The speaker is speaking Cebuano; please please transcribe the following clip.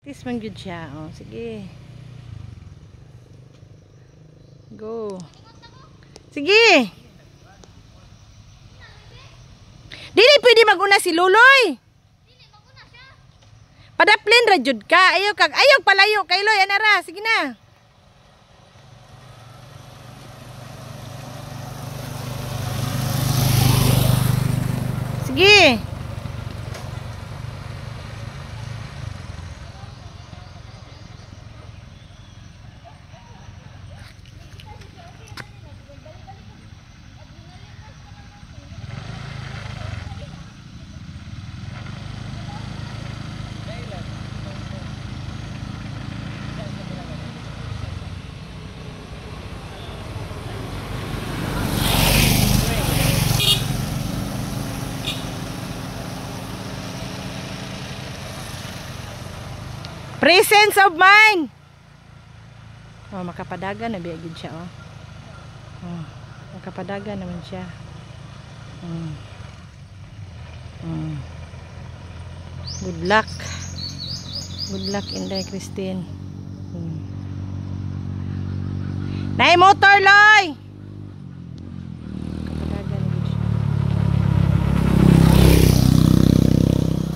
Tis man gyud siya. Oh, sige. Go. Sige. Dili pwede maguna si Luloy. Padaplin ra jud ka. Ayaw kag ayaw palayo kay Loy anara. Sige na. Sige. Presence of mind. Oh, makapadagan na biya gid siya oh. Oh, makapadagan naman siya. Good luck. Good luck, Inday Christine. Nay motor, Loy.